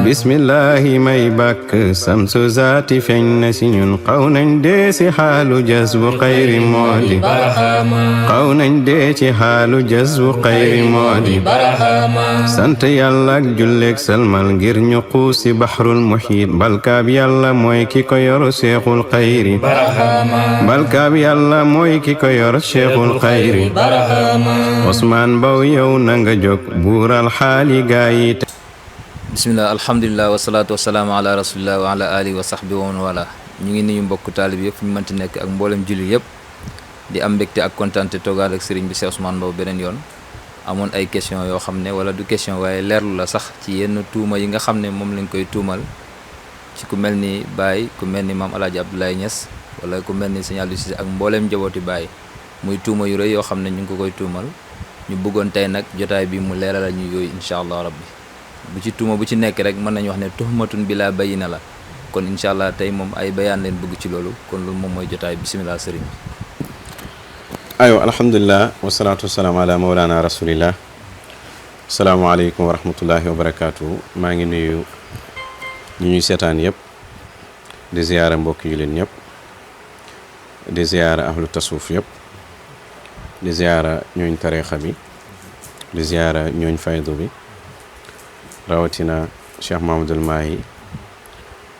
bismillahi may bàkk samsu zaati feeñ na si ñun xaw nañ dee si xaalu jazbu xayri moodi xaw nañ dee ci xaalu jazbu xayri moodi sant yàlla ak julleeg salmal ngir ñu xuus si baxrul muhiit balkaab yàlla mooy ki ko yor seexul xayri balkaab yàlla mooy ki ko yor seexul xayri Ousmane Mbow yow na nga jóg buural xaali gaayi bismillah alhamdulilah wasalaatu wasalaamu ala rasulillah wa ala alihi wa sahbi wa man wala ñu ngi nuyu mbokk taalib yëpp fu ñu mënti nekk ak mboolem julli yëpp di am mbégte ak kontaan te toogaal ak sëriñ bi Cheikh Ousmane Mbow beneen yoon amoon ay question yoo xam ne wala du question waaye leerlu la sax ci yenn tuuma yi nga xam ne moom lañ koy tuumal ci ku mel ni Baye ku mel ni maam Alaaji Abdoulaye Niass wala ku mel ni Sëñ Aliou Cissé ak mbooleem njabooti Baye muy tuuma yu rëy yoo xam ne ñu ngi ko koy tuumal ñu bëggoon tey nag jotaay bi mu leeralal ñu yooyu incha allah rabbi bu ci tuuma bu ci nekk rek mën nañu wax ne tuhmatun bila bayina la kon incha allah tey moom ay bayaan leen bëgg ci loolu kon loolu moom mooy jotaay bisimilah sëriñ bi. aywa alhamdulilah wasalaatu wasalaamu ala mawlana rasulillah asalaamaaleykum wa rahmatullahi wa barakaatu maa ngi nuyu ñu ñuy seetaan yëpp di ziyaara mbokk yi leen ñëpp di ziyaara ahlu tasuuf yëpp di ziyaara ñooñ tariixa bi di ziyaara ñooñ faydu bi rawatina Cheikh Mahamadul Mahi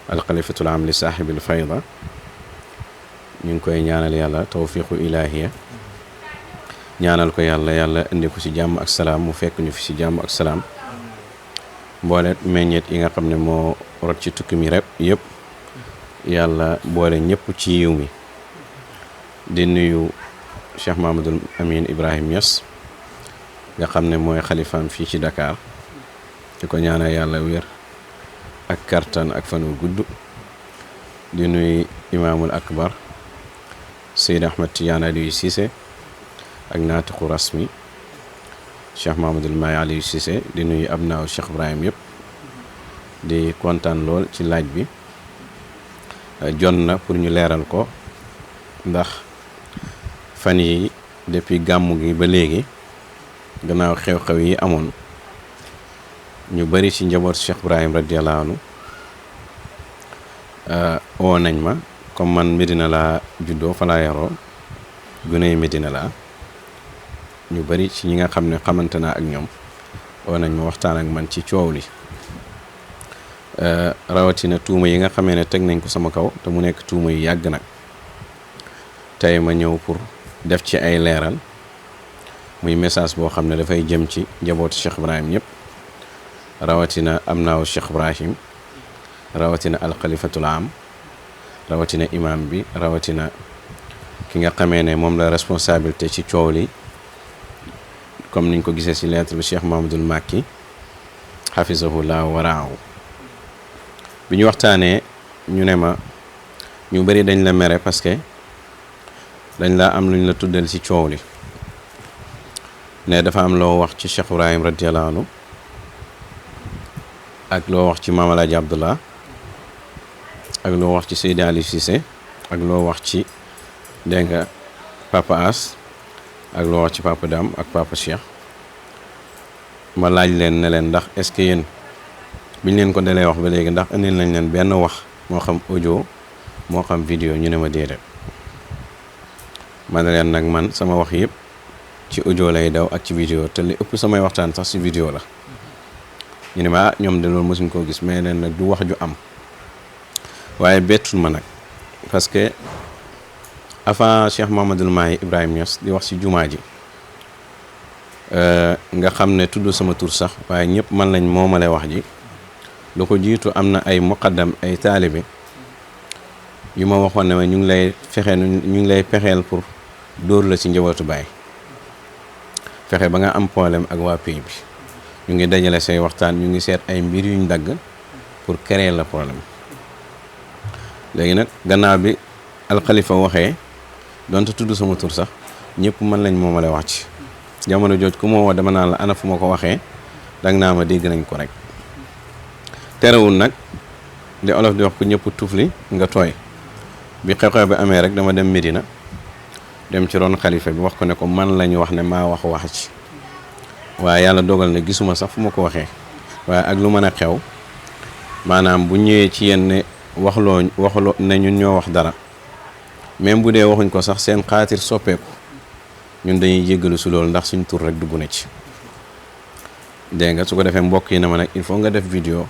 alxalifatul am li saaxibil fayda ñu ngi koy ñaanal yàlla tawfiqu ilaahiya ñaanal ko yàlla indi ko ci jàmm ak salaam mu fekk ñu fi ci jàmm ak salaam mboole meññeet yi nga xam ne moo rot ci tukki mi rek yëpp yàlla boole ñëpp ci yiw mi di nuyu Cheikh Mahamadul Amin Ibrahim Niass nga xam ne mooy xalifaam fii ci Dakar di ko ñaanal yàlla wér ak kartan ak fan wu gudd di nuyu imaamul akbar Seyd Ahmed Tidiane Aliou Cissé ak naatiqu rasmi Cheikh Mahamadul Mahi Aliou Cissé di nuyu abnaaw Cheikh Ibrahim yëpp di kontaan lool ci laaj bi jot na pour ñu leeral ko ndax fan yi depuis gàmmu gi ba léegi gannaaw xew-xew yi amoon ñu bari ci njaboot Cheikh Ibrahim radiyallahu anhu woo nañ ma comme man Medina laa juddoo fa laa yaroo guney Medina laa ñu bari ci ñi nga xam ne xamante naa ak ñoom woo nañ ma waxtaan ak man ci coow li rawatina tuuma yi nga xamee ne teg nañ ko sama kaw te mu nekk tuuma yu yàgg nag tey ma ñëw pour def ci ay leeral muy message boo xam ne dafay jëm ci njabootu Cheikh Ibrahim ñëpp rawatina am naaw Cheikh Ibrahim rawatina alxalifatul am rawatina imam bi rawatina ki nga xamee ne moom la responsabilité ci coow li comme niñ ko gisee ci lettre bi Cheikh Mahamadul Makki xafisahullah waraahu bi ñu waxtaanee ñu ne ma ñu bari dañ la mere parce que dañ la am luñ la tuddal ci coow li ne dafa am loo wax ci Cheikh Ibrahim radiyallahu anhu ak loo wax ci Maam Alaaji Abdullah ak loo wax ci Seydi Ali Cissé ak loo wax ci dégg nga Papa As ak loo wax ci Papa Dam ak Papa Cheikh ma laaj leen ne leen ndax est-ce que yéen biñ leen ko dalee wax ba léegi ndax indil nañ leen benn wax moo xam audio moo xam vidéo ñu ne ma déedéet ma ne leen nag man sama wax yëpp ci audio lay daw ak ci vidéo te li ëpp samay waxtaan sax ci vidéo la ñu ne ma ñoom de loolu mosuñ koo gis mais leen nag du wax ju am waaye bettul ma nag parce que avant Cheikh Mahamadul Mahi Ibrahim Niass di wax ci jumaa ji nga xam ne tudd sama tur sax waaye ñëpp man lañ moomale wax ji lu ko jiitu am na ay muqaddam ay taalibe yu ma waxoon ne ma ñu ngi lay pexeel pour dóor la ci njabootu Baay fexe ba nga am problème ak waa pays bi ñu ngi dajale say waxtaan ñu ngi seet ay mbir yuñ dagg pour créer le problème léegi nag gannaaw bi alxalifa waxee donte tudd sama tur sax ñëpp mën lañ moomale wax ci jamono jooj ku ma woo dama naan la ana fu ma ko waxee danga naa ma dégg nañ ko rek terewul nag di olof di wax ku ñëpp tufli nga tooy bi xew-xew bi amee rek dama dem Medina dem ci ron xalifa bi wax ko ne ko man lañu wax ne maa wax ci waaye yàlla dogal na gisuma sax fu ma ko waxee waaye ak lu mën a xew maanaam bu ñëwee ci yenn waxloo ne ñun ñoo wax dara même bu dee waxuñ ko sax seen xaatir soppeeku ñun dañuy jéggalu si loolu ndax suñ tur rek dugg na ci dégg nga su ko defee mbokk yi na ma nag il faut nga def vidéo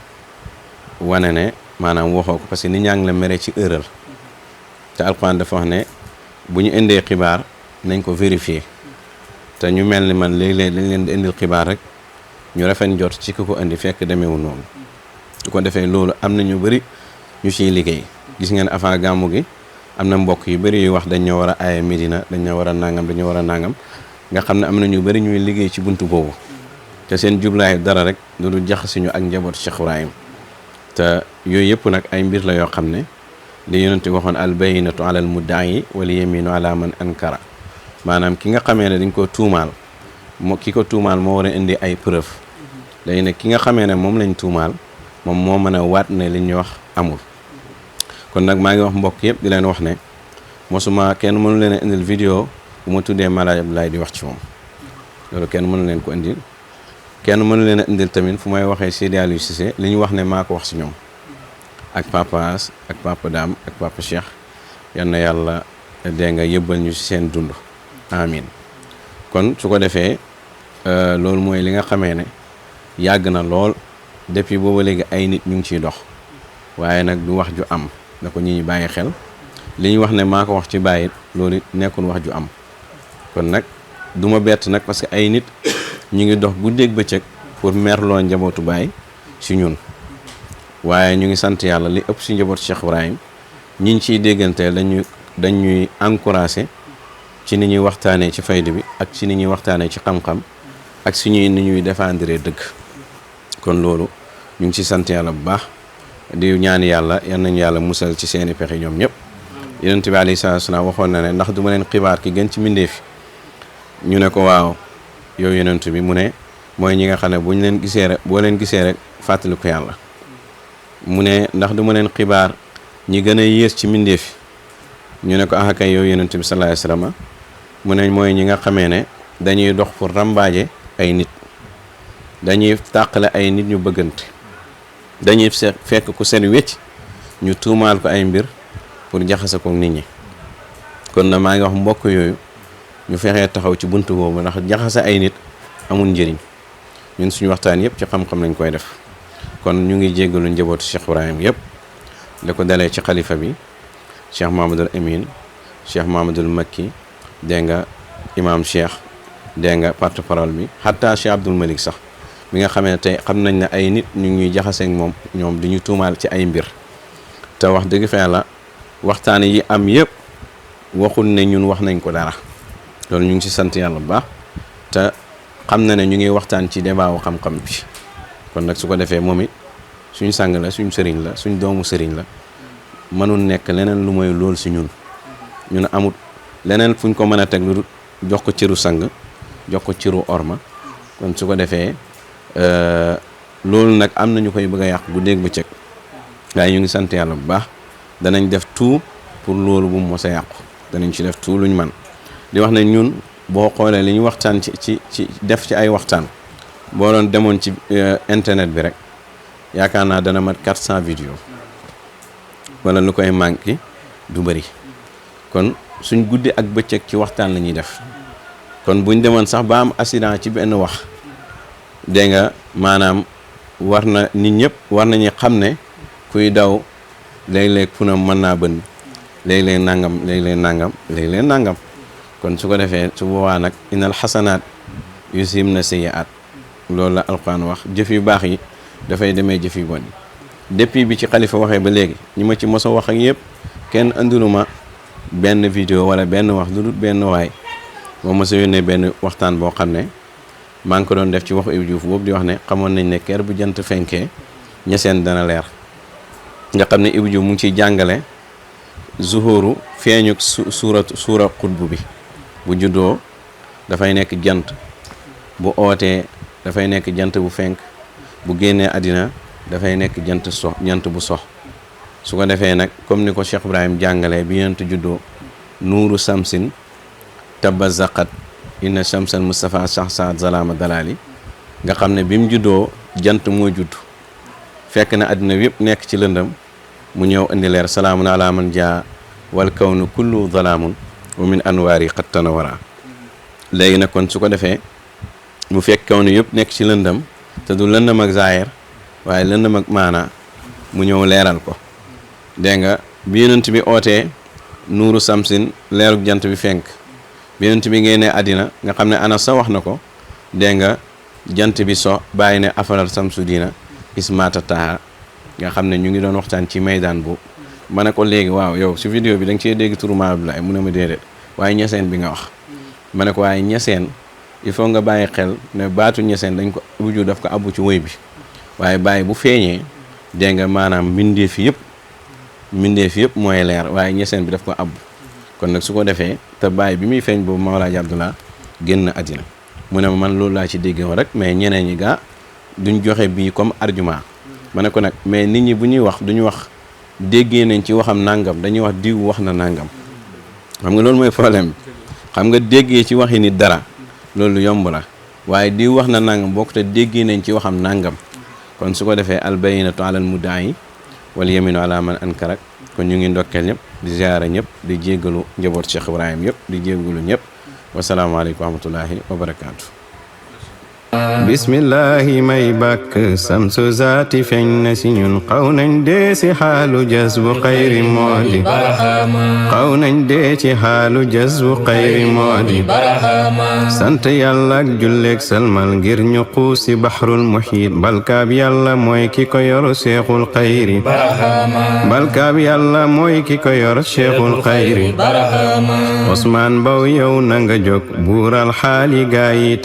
wane ne maanaam waxoo ko parce que nit ñaa ngi la mere ci erreur te alquran dafa wax ne bu ñu indee xibaar nañ ko vérifier te ñu mel ni man léeg-léeg dañ leen di indil xibaar rek ñu rafet jot ci ki ko indi fekk demeewul noonu su ko defee loolu am na ñu bëri ñu ciy liggéey gis ngeen avant gàmmu gi am na mbokk yu bëri yu wax dañ ñoo war a aaye Medina dañ ñoo war a nangam dañoo war a nangam nga xam ne am na ñu bëri ñuy liggéey ci buntu boobu te seen jublaay dara rek lu dul jaxasi ñu ak njaboot Cheikh Ibrahim te yooyu yëpp nag ay mbir la yoo xam ne li yonent waxoon al bayyinatu ala al mudda'i wal yaminu ala man ankara maanaam ki nga xamee ne dañ ko tuumaal ki ko tuumaal moo war a indi ay preuve léegi nag ki nga xamee ne moom lañ tuumaal moom moo mën a waat ne li ñuy wax amul kon nag maa ngi wax mbokk yëpp di leen wax ne mosuma kenn mënu leen a indil vidéo bu ma tuddee Malaaj Abdoulaye di wax ci moom loolu kenn mënu leen ko indil kenn mënu leen a indil tamit fu may waxee Seydi Aliou Cissé li ñu wax ne maa ko wax si ñoom ak Papa As ak Papa Dame ak Papa Cheikh yal na yàlla dee nga yëbbal ñu si seen dund amin kon su ko defee loolu mooy li nga xamee ne yàgg na lool depuis booba léegi ay nit ñu ngi ciy dox waaye nag du wax ju am na ko ñi bàyyi xel li ñu wax ne maa ko wax ci bàyyit loolu nekkul wax ju am kon nag du ma bett nag parce que ay nit ñu ngi dox guddeeg bëccëg pour merloo njabootu baay si ñun waaye ñu ngi sant yàlla li ëpp si njabootu Cheikh Ibrahim ñi ñu ciy dégganteel dañuy encouragé ci ni ñuy waxtaanee ci fayda bi ak ci ni ñuy waxtaanee ci xam-xam ak si ni ñuy défendre dëgg kon loolu ñu ngi ci sant yàlla bu baax di ñaan yàlla yal nañu yàlla musal ci seeni pexe ñoom ñëpp yonent bi alayhi salaatu salaam waxoon na ne ndax du ma leen xibaar ki gën ci mbindeef ñu ne ko waaw yow yonent bi mu ne mooy ñi nga xam ne buñ leen gisee rek boo leen gisee rek fàttali ko yàlla mu ne ndax du ma leen xibaar ñi gën a yées ci mbindeef ñu ne ko ah kay yow yonent bi sallallahu alayhi wasallam mu ne mooy ñi nga xamee ne dañuy dox pour rambaaje ay nit dañuy tàqale ay nit ñu bëggante dañuy fekk ku seen wecc ñu tuumaal ko ay mbir pour jaxase ko nit ñi kon na maa ngi wax mbokk yooyu ñu fexee taxaw ci buntu boobu ndax jaxase ay nit amul njëriñ ñun suñu waxtaan yëpp ci xam-xam lañ koy def kon ñu ngi jéggalu njabootu Cheikh Ibrahim yëpp da ko dalee ci xalifa bi Cheikh Mahamadul Amin Cheikh Mahamadul Makki dégg nga imam Cheikh dégg nga porte-parole bi xataa Cheikh Abdoul Malik sax mi nga xamee ne tey xam nañ ne ay nit ñu ngi ñuy jaxaseek moom ñoom di ñu tuumaal ci ay mbir te wax dëgg fa yàlla waxtaan yi am yëpp waxul ne ñun wax nañ ko dara loolu ñu ngi ci sant yàlla bu baax te xam na ne ñu ngi waxtaan ci débat wu xam-xam bi kon nag su ko defee moom it suñ sang la suñ sëriñ la suñ doomu sëriñ la mënul nekk leneen lu mooy lool si ñun amut leneen fuñ ko mën a teg lu jox ko cëru sang jox ko cëru orma kon su ko defee loolu nag am na ñu koy bëgg a yàq guddeeg bëccëg waaye ñu ngi sant yàlla bu baax danañ def tout pour loolu bu mu mos a yàqu danañ ci def tout luñ man di wax ne ñun boo xoolee li ñu waxtaan ci def ci ay waxtaan boo doon demoon ci internet bi rek yaakaar naa dana mat 400 vidéos wala lu koy manqué du bëri kon suñ guddi ak bëccëg ci waxtaan la ñuy def kon buñ demoon sax ba am accident ci benn wax dégg nga maanaam war na nit ñëpp war nañu xam ne kuy daw léeg-léeg fu na mën naa bënn léeg-léeg nangam kon su ko defee su boobaa nag innal xasanaat yuzhibna sayyi'aat loolu la alquran wax jëf yu baax yi dafay demee jëf yu bon yi depuis bi ci xalifa waxee ba léegi ñi ma ci mos a wax ak yëpp kenn andiluma benn vidéo wala benn wax lu dul benn waay moo mos a yónnee benn waxtaan boo xam ne maa ngi ko doon def ci waxu Ibou Diouf boobu di wax ne xamoon nañ ne keer bu jant fenkee ñeseen dana leer nga xam ne Ibou Diouf mu ngi ciy jàngale zuhuru feeñu suura xutbu bi bu juddoo dafay nekk jant bu ootee dafay nekk jant bu fenk bu génnee àddina dafay nekk jant bu sox su ko defee nag comme ni ko Cheikh Ibrahim jàngalee bi yonent juddoo nuuru samsin tabazaqat inna shamsal Mustafa shahsaat zalaama dalali nga xam ne bi mu juddoo jant moo judd fekk na àddina bi yëpp nekk ci lëndëm mu ñëw indi leer salaamun ala man jaa wal kawnu kullu zalaamun wa min anwaari qad tanawara léegi nag kon su ko defee mu fekk kawnu yëpp nekk ci lëndëm te du lëndëm ak zaahir waaye lëndëm ak maana mu ñëw leeral ko dégg nga bi yonent bi ootee nuuru samsin leeruk jant bi fenk bi yonent bi ngay ne àddina nga xam ne Anas sa wax na ko dégg nga jant bi so bàyyi ne afalal samsu diina ismata taha nga xam ne ñu ngi doon waxtaan ci maydaan boobu ma ne ko léegi waaw yow si vidéo bi da nga cee dégg turu Maam Abdoulaye mu ne ma déedéet waaye ñeseen bi nga wax ma ne ko waaye ñeseen il faut nga bàyyi xel ne baatu ñeseen dañ ko wuju daf ko abbu ci woy bi waaye bàyyi bu feeñee dégg nga maanaam mbindeef yëpp mooy leer waaye ñeseen bi daf ko abbu kon nag su ko defee te bàyyi bi muy feeñ boobu Mawlaaji Abdoulaye génn àddina mu ne ma man loolu laa ci dégg rek mais ñeneen ñi gaa duñ joxe bii comme argument ma ne ko nag mais nit ñi bu ñuy wax duñu wax déggee nañ ci waxam nangam dañuy wax diw wax na nangam xam nga loolu mooy problème bi xam nga déggee ci waxi nit dara loolu yomb la waaye diw wax na nangam bokk te déggee nañ ci waxam nangam kon su ko defee albayinatu alal mudda'i wal yaminu ala man ankarak kon ñu ngi ndokkeel ñëpp di ziyaara ñëpp di jéggalu njaboot Cheikh Ibrahim yëpp di jéggalu ñëpp wasalaamaaleykum wa rahmatullahi wa barakaatu. bismillahi may bàkk samsu zaati feeñ na si ñun xaw nañ dee si xaalu jazbu xayri moodi xaw nañ dee ci xaalu jazbu xayri moodi sant yàlla ak julleeg salmal ngir ñu xuus si baxrul muhiit balkaab yàlla mooy ki ko yor seexul xayri balkaab yàlla mooy ki ko yor seexul xayri Osmaan Mbow yow na nga jóg buural xaali gaa yi